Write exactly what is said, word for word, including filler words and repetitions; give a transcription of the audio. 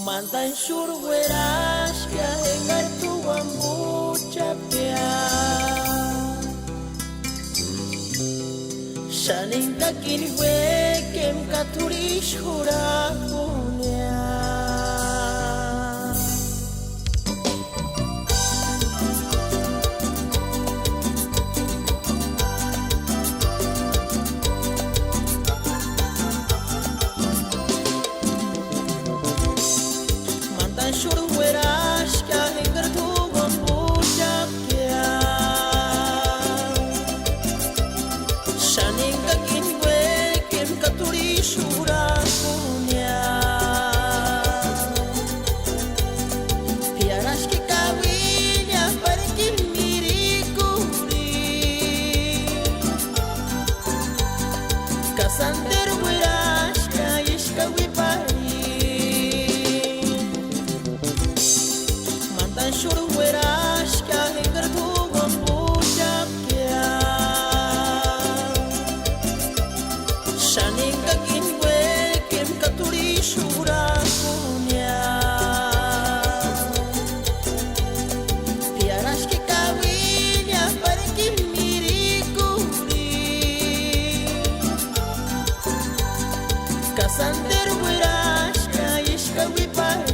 Mantanhixurhu ueraxkia enkari t'u uampuchapkia. Xáni enkakini uékempka t'urhixurhakunia. Mantanhixurhu ueraxkia enkari t'u uampuchapkia. Xáni enkakini uékempka t'urhixurhakunia. P'iarhaxke kauinia parikini mirikurini. Ka sánteru ueraxkia ísï kauipari. Mantanhixurhu ueraxkia enkari t'u uampuchapkia. Xáni enkakini uékempka t'urhixurhakunia. P'iarhaxke kauinia parikini mirikurini. Ka sánteru ueraxkia ísï kauipari.